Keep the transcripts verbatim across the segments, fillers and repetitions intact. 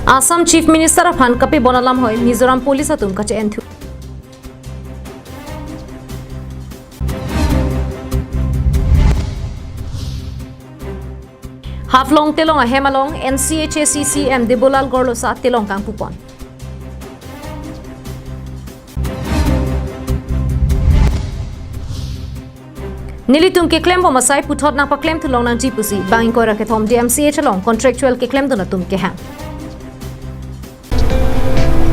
Assam Chief Minister aphan kapebon alam hoi Mizoram Police atum kache-enthu. Haflong Telong ahem along N C H A C C M Debolal Gorlosa telong kangpupon. Nelitum keklembom asai puthot nangpaklemthu longnangji pusi bang ingkoi ra kethom D M C H along contractual keklemdun atum kehang.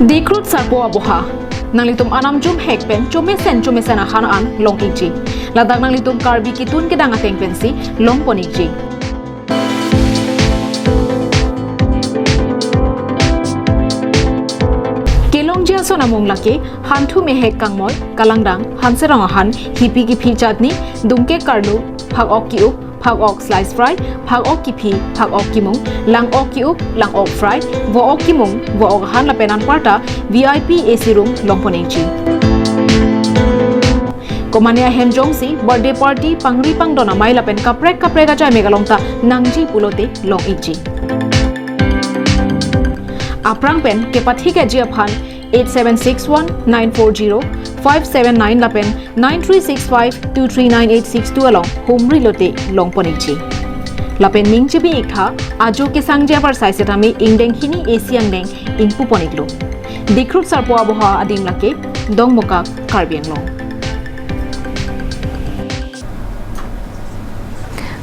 Dikrut Sarpo Aboha. Nanglitum anam jumhek pen chomesen chomesen ahan an long-ikji. Ladak nanglitum Karbi kitun kedang ateng pensi longpon-ikji. Kelongji ason amung lake hanthu mehek kangmoi, kalangdang, hanserong ahan, hipi kiphi chutney, dungke karlu, phak-ok ki-up, phak-ok slice fry, phak-ok kiphi, phak-ok kimung, lang-ok ki-up, lang-ok fry, vo-ok kimung, vo-ok ahan lapen anparta V I P A C room longpon-ikji. Komane ahem jongsi birthday party, pangri pangdon amei lapen kaprek kaprek ajai mek along ta nangji pulote long-ikji. Aphrang pen kepathik-etji aphan eight seven six one nine four zero five seven nine lapen nine three six five two three nine eight six two along humri lote longpon-ikji. Lapen ning chibi-iktha, ajo kesangji apar sai setame ingdeng hini A C angdeng ingpupon-iklo. Dikrut Sarpo Aboha adim lake Dongmukak, Karbi Anglong.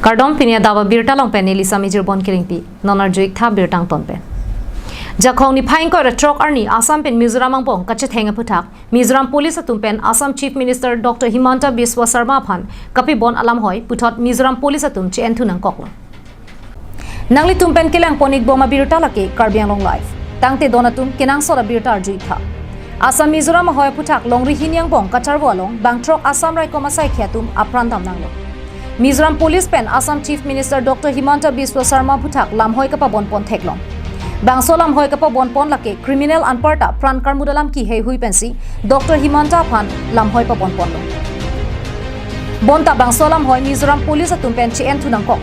Kardom, pini adap abirta along pen neli Samijir Bon Kiringpi. Non arju-iktha birta angton pen. Jakhong niphai ingkoi ra throk arni Assam pen Mizoram angbong kachetheng aphuthak Mizoram Police atum pen Assam Chief Minister Doctor Himanta Biswa Sarma aphan kapebon alam hoi puthot Mizoram Police atum che-enthu nangkoklo. Nanglitum pen kelangpon-ikbom abirta lake Karbi Anglong Live. Tangte don atum kenangsot abirta arju-iktha. Assam Mizoram ahoi aphuthak longri hini angbong kacharvo along bang throk Assam raikom asaikhi atum apran damnanglo. Mizoram Police pen Assam Chief Minister Doctor Himanta Biswa Sarma aphuthak lamhoi kapabonpon theklong. Bangso lamhoi kapabonpon lake criminal anparta pran karmut alam keheihui pensi Doctor Himanta aphan lamhoi pabonponlo. Bonta bangso lamhoi Mizoram Police atum pen che-enthu nangkok.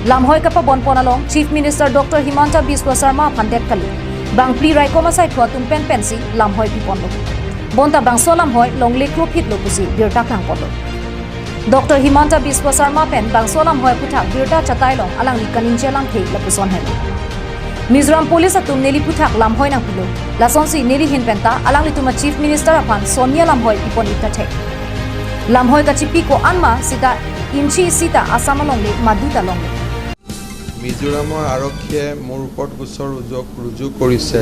Lamhoi kapabonpon along Chief Minister Doctor Himanta Biswa Sarma aphan det kali, bangphli raikom asaiphu atum pen pensi lamhoi piponlo. Bonta bangso lamhoi longle krophitlo pusi birta klangponlo. Doctor Himanta Biswa Sarma pen bangso lamhoi aphuthak birta chatai along alangli kaningje alamthe lapuson henlo. Mizoram Police atum neli aphuthak lamhoi nangpilo. Lasonsi neli ahin penta alanglitum a Chief Minister aphan soniya lamhoi pipon-ik ta thek. Lamhoi kachipi ko-an ma sita inchi sita Assam alongle maduta longle. মিজোৰামৰ আৰক্ষীয়ে মোৰ ওপৰত গোচৰ ৰুজু, ৰুজু কৰিছে।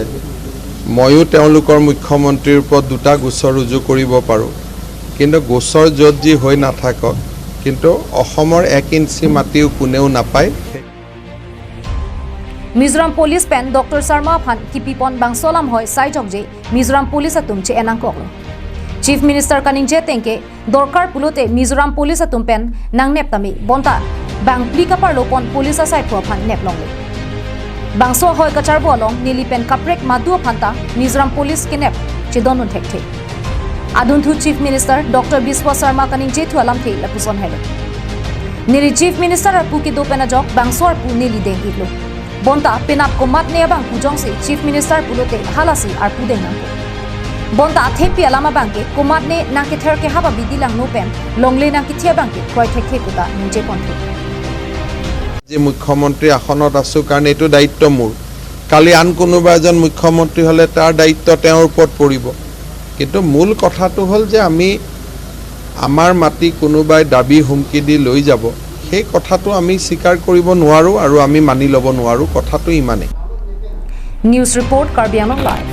ময়ো তেওঁলোকৰ মুখ্যমন্ত্ৰীৰ ওপৰত দুটা গোচৰ ৰুজু কৰিব পাৰোঁ, কিন্তু গোচৰ য'ত যি হৈ নাথাকক, কিন্তু অসমৰ এক ইঞ্চি মাটিও কোনেও নাপায়। Mizoram Police pen Doctor Sarma aphan kipipon bangso lamhoi saijokje Mizoram Police atum che-en nangkoklo. Chief Minister kaningje ateng ke dorkar pulote Mizoram Police atum pen nangnep tame bonta bangphli kaparlopon police asaiphu aphan neplongle. Bangso ahoi kacharvo along neli pen kaprek madu aphan ta Mizoram Police kenep chedondun thekthe. Adunthu Chief Minister Doctor Biswa Sarma kaningjethu alamthe lapuson helo. Neli Chief Minister arpu kedo pen ajok bangso arpu neli deng-iklo. Bonta penap komatne abang pu jongsi Chief Minister pulote halasi arpu deng nangkok. Bonta athepi alam abang ke komatne nangkether kehap abidi langno pen longle nangkethi abang ke kroi thekthe puta ningjeponthu. যে মুখ্যমন্ত্ৰী আসনত আছোঁ কাৰণে এইটো দায়িত্ব মোৰ। কালি আন কোনোবা এজন মুখ্যমন্ত্ৰী হ'লে তাৰ দায়িত্ব তেওঁৰ ওপৰত পৰিব। কিন্তু মূল কথাটো হ'ল যে আমি আমাৰ মাটি কোনোবাই দাবী হুমকি দি লৈ যাব, সেই কথাটো আমি স্বীকাৰ কৰিব নোৱাৰোঁ আৰু আমি মানি ল'ব নোৱাৰোঁ। কথাটো ইমানেই। News report, Karbi Anglong Live.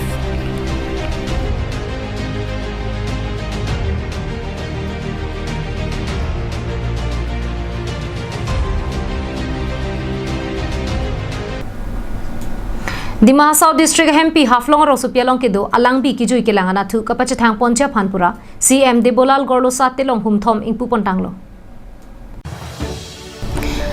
Dima Hasao District ahempi Haflong arosopi along kedo alangbi kejui kelang anatthu kapachethang ponji aphan pura C M Debolal Gorlosa telong humthom ingpupon tanglo.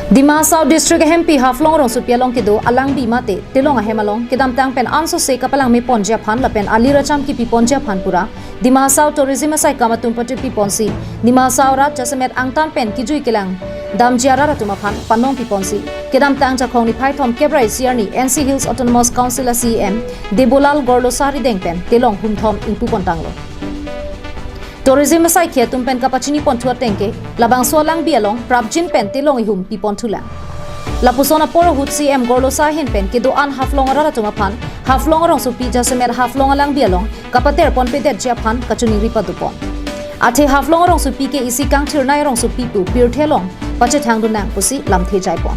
Dima Hasao District ahempi Haflong rongsopi along kedo alangbi mate telong ahem along kedamtang pen ansose kapalangme ponji aphan lapen alir acham kipi ponji aphan pura Dima Hasao Tourism asaikam atum pachepi ponsi Dima Hasao arat jasemet angtan pen kijui kelang damji arat atum aphan panong pi ponsi kedamtang Jakhong niphai thom kep ra isi arni N C Hills Autonomous Council a C E M Debolal Gorlosa arideng pen telong humthom ingpu pontanglo. Tourism asaikhi atum pen kapachini ponthu ateng ke labangso alangbi along prapjin pen telong ihum pi ponthulang. Lapuson apor ahut C E M Gorlosa ahin pen kedo-an Haflong arat atum aphan Haflong rongsopi jasemet Haflong alangbi along kapater ponpedetji aphan kachiningri padopon. Athe Haflong rongsopi ke isi kangthirnei rongsopi pu pirthe along pachethangdun nang pusi lamthe jaipon.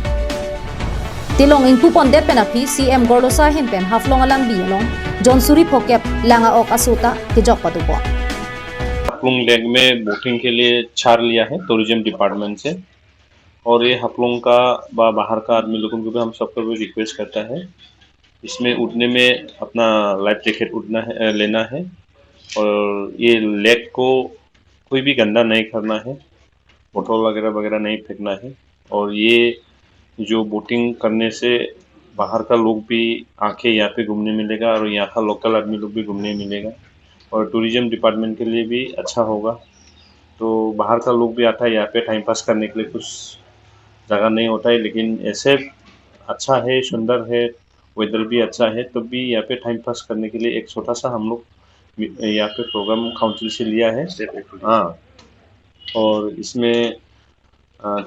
Telong ingpu pondet pen aphi C E M Gorlosa ahin pen Haflong alangbi along jon suri phokep lang a-ok aso ta kejok padopon. Haflong lake में boating के लिए चार्ज लिया है tourism department से। और ये हाफलोंग का व बाहर का आदमी लोगों को भी हम सबको भी रिक्वेस्ट करता है, इसमें उठने में अपना लाइफ जैकेट उठना है, अ, लेना है। और ये लेक को कोई भी गंदा नहीं करना है, बोतल वगैरह वगैरह नहीं फेंकना है। और ये जो बोटिंग करने से बाहर का लोग भी आके यहाँ पे घूमने मिलेगा और यहाँ का लोकल आदमी लोग भी घूमने मिलेगा और टूरिज्म डिपार्टमेंट के लिए भी अच्छा होगा। तो बाहर का लोग भी आता है यहाँ पे टाइम पास करने के लिए, कुछ जगह नहीं होता है, लेकिन ऐसे अच्छा है, सुंदर है, वेदर भी अच्छा है, तब भी यहाँ पे टाइम पास करने के लिए एक छोटा सा हम लोग यहाँ पे प्रोग्राम काउंसिल से लिया है। हाँ, और इसमें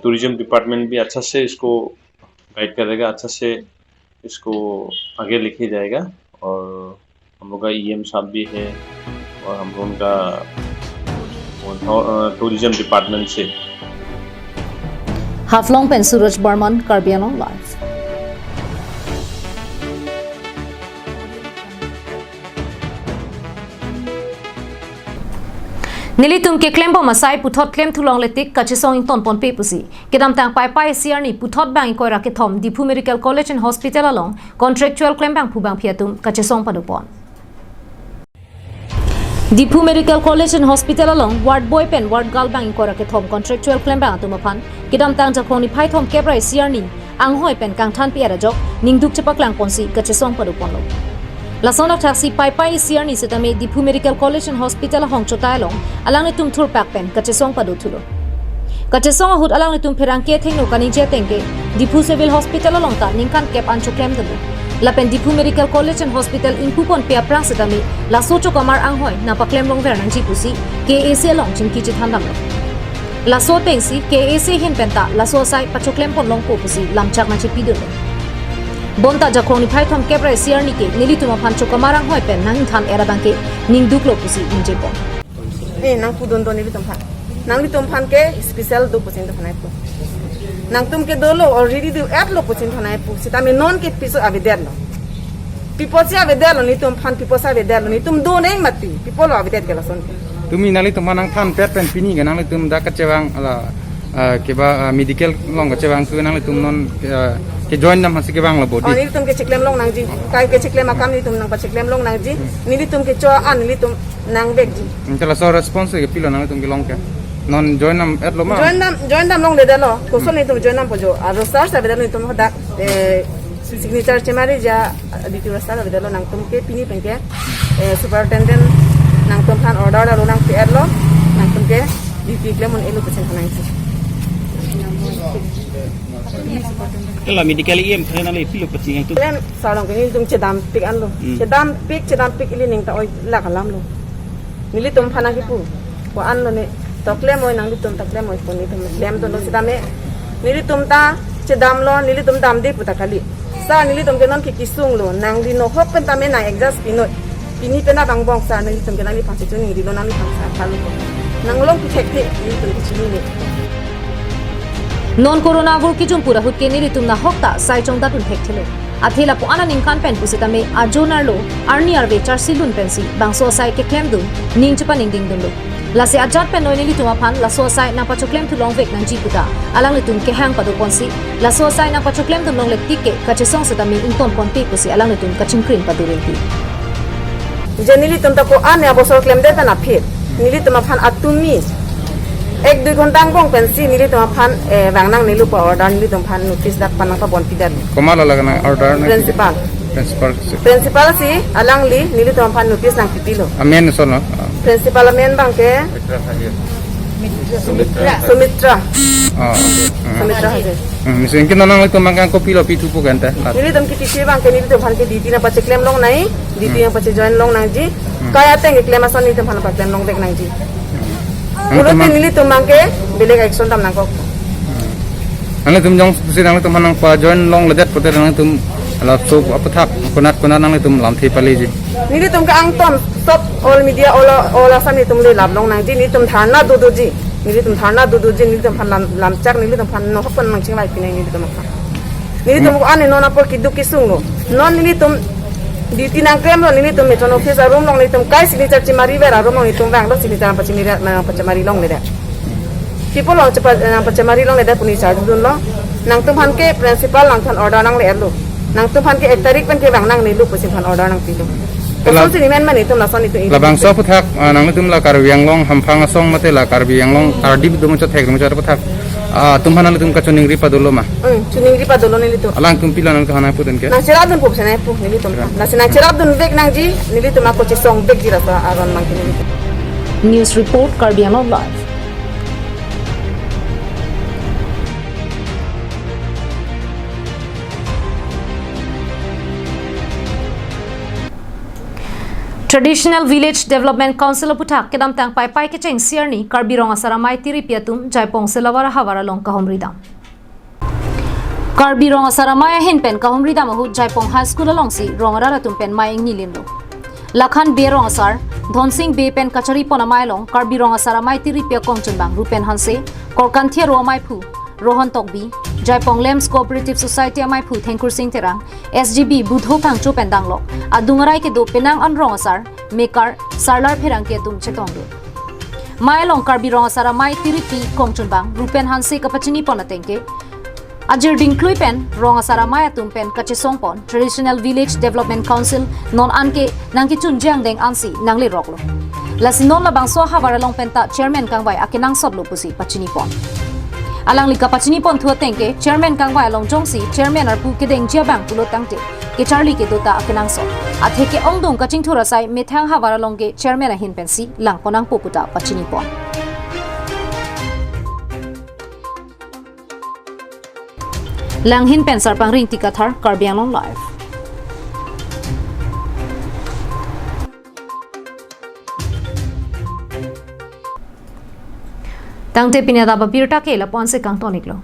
टूरिज्म डिपार्टमेंट भी अच्छा से इसको गाइड करेगा, अच्छा से इसको आगे लेके जाएगा। और हम लोग का ईएम साहब भी है और हम लोग का टूरिज्म डिपार्टमेंट से Haflong pen Suraj Barman, Karbi Anglong Live. Nelitum keklembom asai puthot klemthu longle tik kachesong ington ponpe pusi kedamtang Paipai isi arni puthot bang ingkoi ra kethom Diphu Medical College and Hospital along contractual klembangphu bangphi atum kachesong padopon. Diphu Medical College and Hospital along ward boy pen ward girl bang ingkoi ra kethom contractual klembang atum aphan kedamtang Jakhong niphai thom kep ra isi arni anghoi pen kangthan pi-et ajok ningduk chepaklang ponsi kachesong padoponlo. Lason athaksi Paipai isi arni setame Diphu Medical College and Hospital ahong chotai along alanglitum thurpak pen kachesong padothulo. Kachesong ahut alanglitum pherangke athengno kaningje ateng ke Diphu Civil Hospital along ta ningkan kep an choklemdunlo. Lapen Diphu Medical College and Hospital ingpu ponpe aphrang setame laso chokamar anghoi nangpaklem longver nangji pusi K A C along chingki chethandamlo. Laso atengsi K A C ahin penta laso asai pachoklem pon longpo pusi lamchak nangchepidunlo. Bonta Jakhong niphai thom kep ra isi arni ke nelitum aphan chokamar anghoi pen nangthan-et abang ke ningduklo pusi ningjepon. Eh, nangpudun do nelitum aphan. Nanglitum aphan ke special do pusi nangthan-et pu. Nangtum ke dolo already do-etlo pusi nangthan-et pu. Setame non ke piso avedetlo. Pipo si avedetlo nelitum aphan, pipo si avedetlo, nelitum do neng mati. Pipo lo avedet ke lason ke. Tumi nanglitum aphan nangthanpet pen pini ke nanglitum dak kachevang ala, ah, keba, ah, medical along kachevang ke nanglitum non, ah, ke join nam hasi kevanglo bodi. Oh, nelitum kecheklem long nangji. Kai kecheklem akam nelitum nangpacheklem long nangji. Nelitum kecho-an nelitum nangvekji. Anke laso response ke pilo nanglitum kelong ke. Non join nam-etlo ma? Join nam, join nam longledetlo. Koson nelitum join nampo jo. Aro sir si avedetlo nelitum hadak, eh, signature chemariji a-detail sir avedetlo, nangtum ke pini pen ke, eh, superintendent nangtum aphan order dalo, nangpi-etlo, nangtum ke duty klem un-elo pusi nangthan-et. Kala medical E M khe nangle pilo pachini nangtum. Klem sir along ke nelitum chedampik anlo. Hmm. Chedampik, chedampik ili ning ta oi lak alamlo. Nelitum aphan nangkipu. Ko-anlo ne, to klem oi nanglitum ta klem oi pu nelitum klemdunlo setame. Nelitum ta chedamlo, nelitum damde pu ta kali. Sir, nelitum ke non ke kesunglo, nangli nohok pen tame nang adjust pinoi. Pini pen abang bong sir, nanglitum ke nangliphan si chuning dilo, nangliphan sir phalo. Nanglong pi thekthe, nelitum ke chinine. Non corona vur kijumpu ahut ke nelitum nahok ta sai chongdat un thekthelo. Athe lapu-an aningkan pen pusitame ajo nerlo arni arve charsilun pensi bangso asai keklemdun ning chepaningdingdunlo. Lasi ajat pen noi nelitum aphan laso asai nangpachoklemthu longvek nangji puta alanglitum kehang padoponsi laso asai nangpachoklemdun longle tik ke kachesong setame ington ponpe pusi alanglitum kachingkrin padurinti. Je nelitum ta ko-an abosor klemdet pen aphi nelitum aphan atumi Ek dui ghonta angbong pensi nelitum aphan, eh, vang nangne lo pu order nelitum aphan notice dak pen nangpabon pidet. Komat lo laga nang order nang? Principal. Principal si. Principal si alangli nelitum aphan notice nangpipilo. Amen so no? Principal amen abangke Sumitra. Sumitra. Oh, okay. Hmm. Sumitra Haje. Hmm, si anke non nanglitum abangke kopilo pithu pu kanta? Nelitum ke tisi abangke nelitum aphan ke duty nangpacheklem longnang, duty Hmm. nangpachejoin longnangji. Hmm. Kai ateng keklem ason nelitum aphan paklem longvek nangji. Hmm. Pulote Nangtum nelitum abangke belek action dam nangkok. Hmm. Nanglitum jongsi nanglitum aphan nangpajoin longledet pute nanglitum laso aputhak konat konat nanglitum lamthe paleji? Nelitum ke angton sob all media all, all Assam nelitum le lap longnangji, nelitum dharna dodoji. Nelitum dharna dodoji, nelitum aphan lam, lamchak, nelitum aphan nohok pen nangchingvai pinai nelitum aphan. Nelitum Hmm. ko ane non apor keduk kesung lo. Non nelitum duty nangklemlo, nelitum metron office arum along nelitum kai signature chemariver arum along nelitum vanglo, signature nangpachemari, nangpachemari longledet. People along chepa, nangpachemari longledet pu neli charjudunlo. Nangtum aphan ke principal nangtum aphan order nangle-etlo. Nangtum aphan ke ek tarik pen ke vang nangne lo pusi nangtum aphan order nangpilo. Ela- Kosonsi nemen mane nelitum lason nelitum. Labangso aputhak, ah, nanglitum la Karbi Anglong hamphang asong mate la Karbi Anglong ardi dum chot thek dum chot aputhak, ah, atum aphan nanglitum kachiningri padolo ma? Hmm, chiningri padolo nelitum. Alangtum pilo nangtum aphan nangpu tangte? Nangcherapdun pu sene pu nelitum. Cherap. Lasi nangcherapdunvek nangji, nelitum ako chesongvekji laso aron abangke nelitum. News report, Karbi Anglong Live. Traditional Village Development Council aputhak kedamtang Paipai kechengsi arni Karbi Rong Asar Amei tiripi atum Jaipong Silawar ahavar along kahumri dam. Karbi Rong Asar Amei ahin pen kahumri dam ahut Jaipong High School alongsi rong arat atum pen mei ingnilinlo. Lakhan Bey Rong Asar, Dhonsing Bey pen kacharipon amei along Karbi Rong Asar Amei tiripi akongchunbang Rupen Hanse, Korkanthi Aro ameiphu Rohan Tokbi, Jaipong Lamps Cooperative Society ameiphu Thengkursing Terang, S G B Budho Phangcho pen danglok adung arai kedo penang an rong asar, mekar, sarlar pherangke atum chetongdun. Mei along Karbi Rong Asar Amei tiripi kongchunbang Rupen Hanse kapachinipon atengke, ajir dingklui pen Rong Asar Amei atum pen kachesongpon Traditional Village Development Council non anke nangkechunji angdeng ansi nangleroklo. Lasi non labangso ahavar along penta chairman kangvai akenangsotlo pusi pachinipon. Alangli kapachinipon thu atengke chairman kangvai along jongsi chairman arpu kedengji abang pulo tangte kecharli kedo ta akenangsot. Atheke ongdung kachingthur asai methang ahavar along ke chairman ahin pensi langpon nangpo puta pachinipon. Langhin pen Sarpangri Ingti Kathar, Karbi Anglong Live. Tangte pini adap abirta ke lapu-ansi kangton-iklo.